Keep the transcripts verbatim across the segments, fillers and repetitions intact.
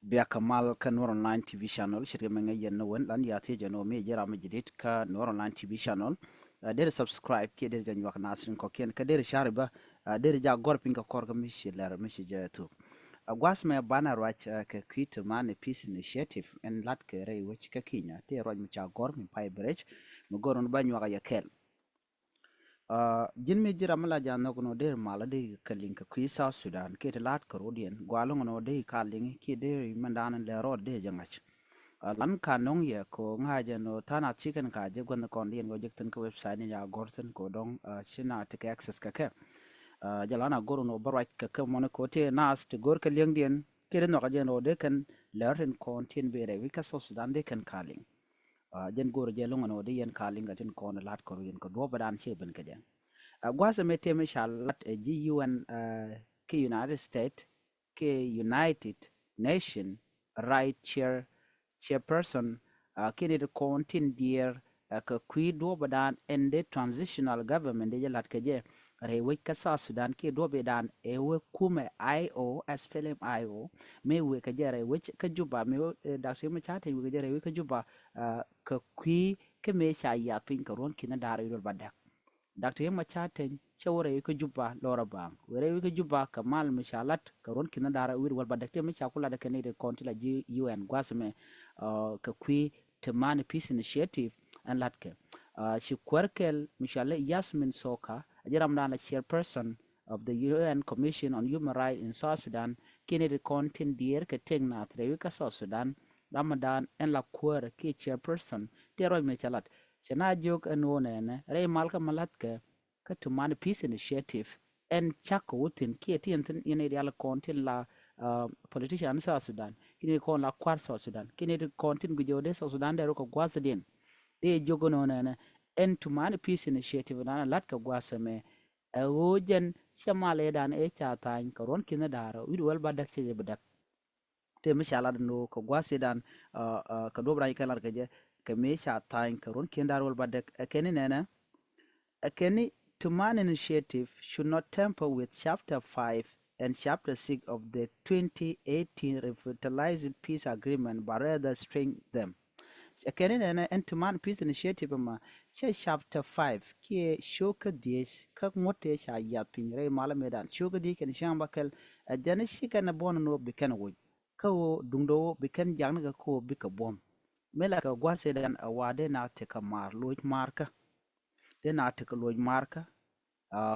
Biak kɛ mal kä Nuɔr Online T V channel, ce̱tkɛ mɛ ŋäc yɛn ni wen lan ya thiec jɛ ni wä mi ji̱ ram mi ji̱ dit kä Nuɔr Online T V channel. Deri subscribe kiɛ deri jɛ nyuak nasin kɔkiɛn kä deri share bä, deri ja gɔr piny kä kɔr kä mi ci lɛr mi ci jɛ thuk. Guas mɛ banɛ ruac kɛ kui̱ ti mani Peace Initiative ɛn lat kɛ rɛy wec kä Kenya ti ruac mi ca gɔr mi pay berec mi gɔr wun ba nyuak a yɛ kɛl. Ji̱n mi ji̱ ram mi la ja̱a̱n nhɔk nɔ dee mal a dee kɛ liŋ kɛ kui̱ South Sudan kiɛ ti la̱a̱t kɛ rɔ̱diɛn gua̱a̱ lɔŋ nɔ dee ka liŋ kiɛ dee mɛn da̱a̱n lɛ rɔɔd dee jɛ ŋa̱c. Lan ka nɔŋ yɛ ko ŋa̱c jɛ nɔ tha̱a̱n a cikɛn ka jɛ guänh kɔn diɛn kɔ jek thi̱n kä website ni ya gɔr thi̱n ko dɔŋ ci na ti kɛ access kɛ kɛ. Jɛ lan a gɔr nɔ bä ruac kɛ kɛ mɔni ko ti naath ti gɔr kɛ liɛŋdiɛn kiɛ dee nhɔk a jɛ nɔ dee kɛn lɛr tin kɔn tin bee rɛy wi̱c kä South Sudan dee kɛn ka liŋ. Jɛn go̱o̱r jɛ lo̱ŋ ɛn ɣöö di yɛn ka liŋ kɛ tin kɔn lat kɔr yɛn kɛ duɔ̱ɔ̱p ɛ dan cɛ ben kɛ jɛ. Gua̱a̱th ɛmɛ tëë mi ca lat ɛ ji̱ U N kɛ United States kɛ United Nation right chair, chairperson kɛ ni ti kɔn tin diɛɛr kɛ kui̱ duɔ̱ɔ̱p ɛ dan ɛn di transitional government di jɛ lat kɛ jɛ. Rɛy wec kä South Sudan kiɛ duɔ̱p idan ɛ wee kumɛ I O, S P L M I O, mëë wee kɛ jɛ rɛy wec kä Juba, mëë wee Doctor Riek Machar Teny wee kɛ jɛ rɛy wec kä Juba kɛ kui̱ kä mëë ca yath piny kɛ ruɔ̱n ki̱n da̱r wi̱r wäl ba däk. Doctor Riek Machar Teny cɛ wä rɛy wec kä Juba lɔr a baŋ wee rɛy wec kä Juba kɛ mal mi ca lat kɛ ruɔ̱n ki̱n da̱r wi̱r wäl ba däk tëë mi ca ku lat kɛ ni ri kɔn ti la ji̱ U N gua̱th mɛ kɛ kui̱ ti mani Peace Initiative ɛn latkɛ. Ci kuäär kɛl mi cɔal i̱ Yasmin Soka a ji̱ ramdan la chairperson of the U N Commission on Human Rights in South Sudan kiɛ ni ti kɔn tin diɛɛr kɛ tëk naath rɛy wec kä South Sudan. Ramdan ɛn la kuäär kiɛ chairperson ti ruac mi ca lat cɛ na jiök ɛn ɣöö nɛnɛ rɛy mal kä mi latkɛ kä ti mani Peace Initiative ɛn cak kɛ wä thi̱n kiɛ ti ɛn thi̱n yɛn i̱ rial kɔn tin la politician South Sudan kiɛ ni kɔn la kua̱r South Sudan kiɛ ni kɔn tin guic ɣöö dee South Sudan dee rɔ kɛ gua̱thdiɛn. Dee jiök ɛn ɣöö nɛnɛ ɛn ti mani Peace Initiative nana lat kɛ gua̱th ɛmɛ ɛ ɣöö jɛn cɛ mal ëëdan ëë ca tha̱a̱ny kɛ ruɔ̱n ki̱n da̱a̱r wi̱r wäl ba däk cɛ jɛ bi däk. Tëë mi ca lat ɛn ɣöö kɛ gua̱th ëëdan kɛ duɔ̱p rany kɛ lat kɛ jɛ kɛ mëë ca tha̱a̱ny kɛ ruɔ̱n ki̱n da̱a̱r wäl ba däk ɛ kɛn ni nɛnɛ. Ɛ kɛn ni ti mani Initiative should not tamper with chapter five and chapter six of the twenty eighteen revitalized peace agreement but rather strengthen them. Ɛ kɛn ni nɛnɛ ɛn ti mani Peace Initiative ɛmɛ cɛ chapter five kiɛ cio̱kä dhieec kä ŋuɔ̱t tëë ca yath piny rɛy mal mëëdan cio̱kä dhieec kɛn cäŋ ba kɛl. Ɛ jɛn ci kɛn ɛ buɔ̱n ni wä bi kɛn woc kä ɣöö duŋdɛ wä bi kɛn jakni kɛ kä wä bikɛ buɔ̱m. Mi la kɛ gua̱th ëëdan ɛ wa dee na tekɛ maar loc maarkä. Dee na tekɛ loc maarkä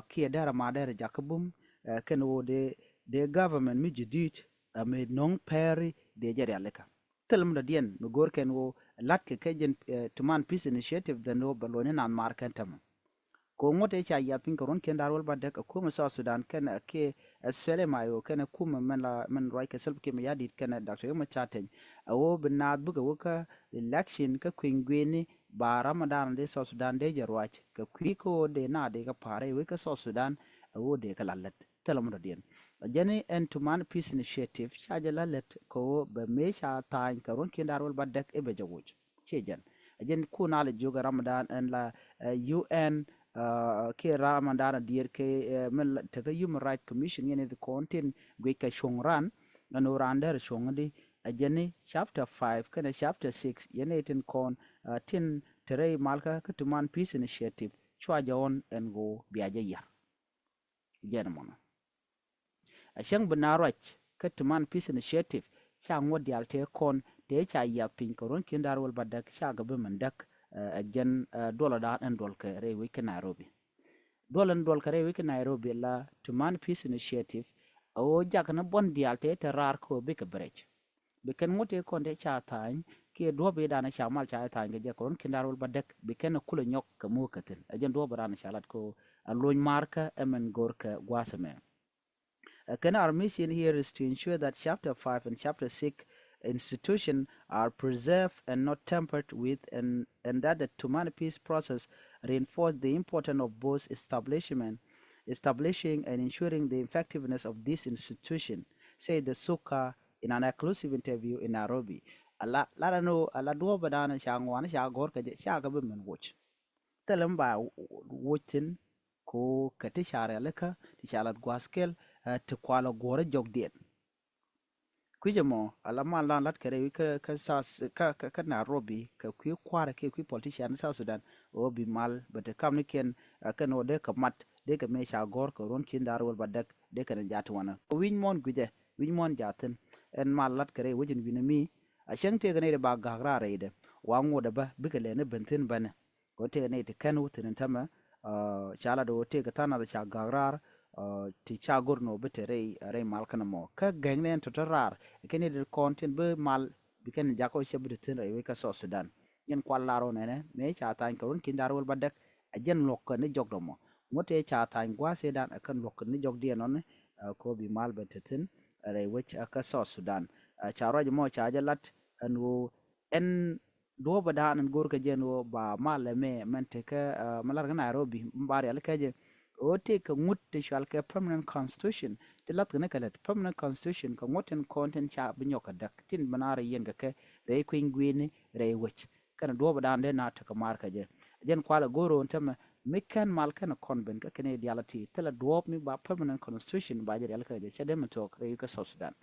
kiɛ derɛ ma derɛ jakä bum kɛn ɣöö dee government mi ji̱ di̱i̱t ɛ mi no̱ŋ pɛri dee jɛ rialikä. Thil mi dɔ̱diɛn mi go̱o̱r kɛn ɣöö latkɛ kɛ jɛn ti mani Peace Initiative dhän ɣöö bɛ lo̱cni naath maar kɛn tämɛ. Kɛ ɣöö ŋuɔ̱t ëë ca yath piny kɛ ruɔ̱n kiɛn da̱r wäl ba däk ɛ kumɛ South Sudan kɛnɛ kɛ S P L M I O kɛnɛ kumɛ mɛn la mɛn ruac kɛ Salva Kiir Mayardit kɛnɛ Doctor Riek Machar Teny. Ɛ ɣöö bi naath bikɛ wä kä election kä kui̱ny gui̱ni ba ram mi da̱a̱n dee South Sudan dee jɛ ruac kɛ kui̱ kä ɣöö dee naath dee kɛ pa̱a̱r rɛy wec kä South Sudan. Ɛ ɣöö dee kɛ la lät thilɛ mɔ dɔ̱diɛn. Jɛn i̱ ɛn ti mani Peace Initiative ca jɛ la lät kɛ ɣöö bɛ mëë ca tha̱a̱ny kɛ ruɔ̱n kiɛn da̱r wäl ba däk i̱ bɛ jɛ woc. Ciɛ jɛn ɛ jɛn kun a lɛ jiök ɛ ramdan ɛn la U N kiɛ ramdan a diɛɛr kɛ min tekɛ Human Rights Commission yɛn i̱ kɔn tin guic kɛ cuɔ̱ŋ ran ɛn ɣöö ran dɛr cuɔ̱ŋ di. Ɛ jɛn i̱ chapter five kɛnɛ chapter six yɛn i̱ tin kɔn tin te rɛy malkä kä ti mani Peace Initiative cua jɛ ɣɔn ɛn ɣöö bia jɛ yar. Jɛn mɔnɔ. A cäŋ bi na ruac kä ti mani Peace Initiative ca ŋuɔ̱t diaal tëë kɔn tëë ca yiath piny kɛ ruɔ̱n ki̱n da̱r wäl ba däk ca kɛ bi mɛn däk. Ɛ jɛn duɔlɛ da̱a̱n ɛn duɔl kɛ rɛy wec kä Nairobi. Duɔl ɛn duɔl kɛ rɛy wec kä Nairobi la ti mani Peace Initiative. A ɣöö jakɛ ni buɔ̱n diaal tëë te raar kɛ ɣöö bikɛ bi rɛc. Bi kɛn ŋuɔ̱t tëë kɔn tëë ca tha̱a̱ny kiɛ duɔ̱ɔ̱p i̱ da̱a̱n ca mal ca tha̱a̱ny kɛ jɛ kɛ ruɔ̱n ki̱n da̱r wäl ba däk bi kɛn kulɛ nyɔk kɛ mo̱o̱k kɛ thi̱n. Ɛ jɛn duɔ̱ɔ̱p i̱ da̱a̱n ca lat kɛ ɣöö a lony maarkä ɛmɛn go̱o̱r kɛ gua̱a̱th ɛmɛ. Ɛ kɛn our mission here is to ensure that chapter five and chapter six institution are preserved and not tampered with, and, and that the Tumani peace process reinforce the importance of both establishment, establishing and ensuring the effectiveness of this institution, said the Suka in an exclusive interview in Nairobi. A la, la da no, a la duɔ̱ɔ̱p ɛ da̱a̱n ca ŋuan ca gɔ̱r kɛ jɛ ca kɛ bi min woc. Thilɛ mi ba woc thi̱n ko kɛ ti ca rialikä ti ca lath gua̱a̱th kɛl ti kualɛ guɔ̱rä jɔkdiɛn. Kui̱c ɛmɔ ala mal dan lat kɛ rɛy wi̱c kä kä South kä kä Nairobi kɛ kui̱ kua̱r kiɛ kui̱ politician South Sudan. Ɣöö bi mal bɛ te kamnikiɛn kɛn ɣöö dee kɛ mat dee kɛ mëë ca gɔ̱r kɛ ruɔ̱n ki̱n da̱r wël ba däk dee kɛn jaat wanɛ. Wi̱c muɔ̱ɔ̱n gui̱cɛ wi̱c muɔ̱ɔ̱n jaathin. Ɛn mal lat kɛ rɛy wecin wi̱n mi a cäŋ tëëk nɛy dee ba gak raar rɛydɛ. Wa ŋot ɛ bä bikɛ lɛ ni ben thi̱n bänɛ. Kɛ ɣöö tëëk nɛy ti kɛn wä thi̱n in tämɛ ca lat ɣöö tëëk tha̱a̱ŋ nath ca gak raar. Ti ca go̱r ni ɣöö bi te rɛy rɛy mal kɛn ɛmɔ kä gɛŋ ni ɛn tɔ̱tɔ̱ raar kɛn ni dee kɔn tin bi mal bi kɛn jakä ɣöö cɛ bi te thi̱n rɛy wec kä South Sudan. Jɛn kual lar ɣöö nɛnɛ mëë ca tha̱a̱ŋ kɛ ruɔ̱n ki̱n da̱r wël ba däk. Ɛ jɛn luɔ̱k kɛ ni jɔk dɔmɔ ŋot tëë ca tha̱a̱ŋ gua̱a̱th ëëdan ɛ kɛn luɔ̱k kɛ ni jɔk diɛn nɔni. Kɛ ɣöö bi mal ben te thi̱n rɛy wec kä South Sudan. Ca ruac ɛmɔ ca jɛ lat ɛn ɣöö ɛn duɔ̱ɔ̱p ɛ da̱a̱n ɛn go̱o̱r kɛ jɛn ɣöö ba mal ɛmɛ mɛn tekä mi lar kä Nairobi mi ba rial kɛ jɛ. Ɣöö tëëk kɛ ŋut ti cual kɛ permanent constitution ti lath kɛ ni kɛ lät permanent constitution kɛ ŋut tin kɔn tin ca bi nyɔk kɛ däk tin bi naar yiɛn kɛ kɛ rɛy kui̱ny gui̱ni rɛy wec. Kɛn duɔ̱ɔ̱p ɛ da̱a̱n dee na tekɛ maar kɛ jɛ. Jɛn kual ɛ go̱o̱r ɣöö ɛn tämɛ mi kɛn mal kɛn kɔn ben kä kɛn i̱ dial ti thilɛ duɔ̱ɔ̱p mi ba permanent constitution ba jɛ rial kɛ jɛ cɛ dee mi thuɔ̱k rɛy kä South Sudan.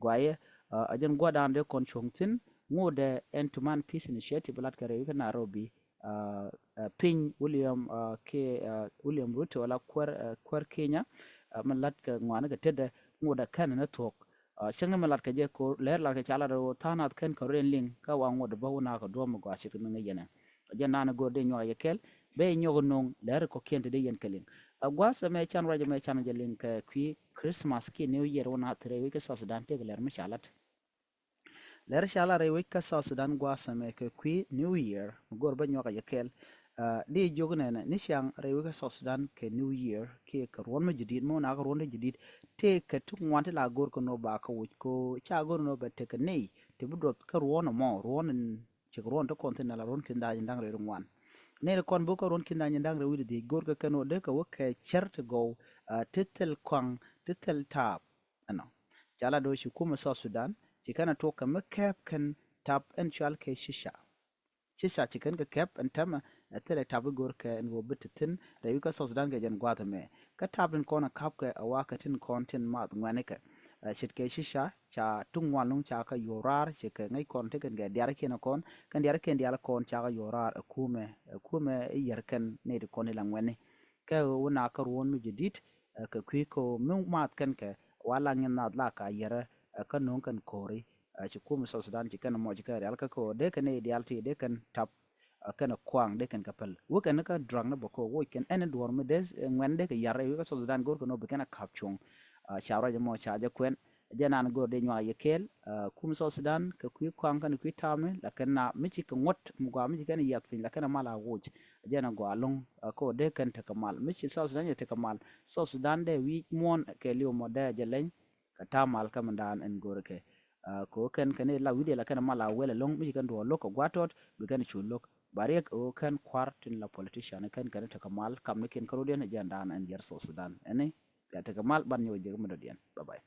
Guayɛ a jɛn gua̱dan dee kɔn cuɔ̱ŋ thi̱n ŋot dee ɛn tuman Peace Initiative lat kɛ rɛy kä Nairobi. Piny William kɛ William Ruto la kuäär kuäär Kenya. Mi lat kɛ ŋuani kɛ tetdɛ ŋot dee kɛn ni thuɔ̱k. Cäŋ mi lat kɛ jɛ ko̱r lɛr lat kɛ ca lat ɣöö tha̱a̱ŋ nath kɛn kɛ rɔ ɛn liŋ kä wa ŋot dee bä wun a kɛ duɔ̱ɔ̱m mi gɔaa ce̱tkɛ mi ŋäc yɛn ɛ. Jɛn naan go̱o̱r dee nyuak yɛ kɛl bɛ nyuɔk nuŋ lɛr kɔ̱kiɛn ti dee yɛn kɛ liŋ. A gua̱a̱th ɛmɛ can ruac ɛmɛ can jɛ liŋ kɛ kui̱ Christmas kiɛ New Year wun a thirɛ wec kä South Sudan tëëk lɛr mi ca lat. Lɛr ca lat rɛy wec kä South Sudan gua̱a̱th ɛmɛ kɛ kui̱ New Year mi go̱o̱r bä nyuak a jɛ kɛl. Di jiök nɛnɛ ni ciaŋ rɛy wec kä South Sudan kɛ New Year kiɛ kɛ ruɔ̱n mi jadid mi wun a kɛ ruɔ̱n ti jadid. Tëëk kɛ ti ŋuan ti la go̱o̱r kɛ nɔ ba kɛ woc ko ca go̱o̱r nɔ bɛ tekɛ nɛy ti bi duɔth kä ruɔ̱n ɛmɔ ruɔ̱n in cik ruɔn ti kɔn thin ala ruɔn kin da̱a̱ nyin da̱ŋ rɛw ri ŋuan. Nɛy ti kɔn bä kä ruɔn kin da̱a̱ nyin da̱ŋ rɛw wi̱cdɛ dhiec go̱o̱r kɛ kɛn ɣöö dee kɛ wä kɛ cär ti gɔw ti thil kɔaŋ ti thil taap. Ɛnɔ ca la do̱ ci kumɛ South Sudan ci kɛn a tuɔk kɛ mi kɛɛp kɛn tap ɛn cual kɛ cica. Cica ci kɛn kɛ kɛɛp ɛn tɛmɛ ɛ thilɛ tap i̱ go̱o̱r kɛ ɛn ɣöö bi ti thi̱n rɛy wi̱c kä South Sudan kɛ jɛn gua̱a̱th ɛmɛ. Kä tap tin kɔn ɛ ka̱pkɛ ɛ wakä tin kɔn tin maath ŋuɛ̈nikɛ. Ce̱tkɛ cica ca tuŋ ŋuan luŋ ca kä yuɔr raar ce̱tkɛ ŋäc kɔn ti kɛn kɛ diaar kiɛn kɔn kɛn diaar kiɛn diaal kɔn ca kä yuɔr raar ɛ kumɛ ɛ kumɛ i̱ yär kɛn nɛy ti kɔn ilɛ ŋuɛ̈ni. Kɛ ɣöö wä na kä ruɔ̱n mi jɛ di̱t kɛ kui̱ kä ɣöö mi maath kɛn kɛ wa la ŋi̱n naath la ka yärä kä no̱o̱ŋ kɛn ko̱ri. Ci kumɛ South Sudan ci kɛn mɔ ci kɛn rial kä kä ɣöö dee kɛn i̱ diaal ti dee kɛn tap kɛn kuaŋ dee kɛn kɛ päl wä kɛn kä drug ni bä kɛ woc kɛn ɛn duɔr mi dee ŋuɛn dee kɛ yar rɛy wi̱i̱ kä South Sudan go̱r kɛn ɔ bi kɛn a kap cuɔ̱ŋ. Ca ruac mɔ ca jɛ kuɛn jɛ nan go̱r dee nyuak yɛ kɛɛl. Kum South Sudan kɛ kui̱ kuaŋ kɛn kui̱ tamni la kɛn na mi ci kɛ ŋuɔ̱t mi gɔaa mi ci kɛn yiath piny la kɛn a mal a woc. Jɛ na gɔaa lo̱ŋ kɛ wä dee kɛn tekɛ mal mi ci South Sudan jɛ tekɛ mal. South Sudan dee wi̱i̱ muɔ̱ɔ̱n kɛ liw mɔ dee jɛ leny. Kɛ ta̱a̱ mal kä mindan ɛn go̱o̱rɛ kɛ kɛ ɣöö kɛn kɛn i̱ la wi̱cdɛ la kɛn mal a wɛl ɛlɔ̱ŋ mi ci kɛn duɔɔr lo̱k kɛ gua̱a̱t tɔt bi kɛn cu lo̱k. Ba riɛk ɣöö kɛn kua̱r tin la politician kɛn kɛn tekɛ mal kamnikiɛn kä rɔ̱diɛn ɛ jɛn dan ɛn yɛr South Sudan ɛni. Kɛ tekɛ mal ban nyɔk jek mi dɔ̱diɛn. Bye bye.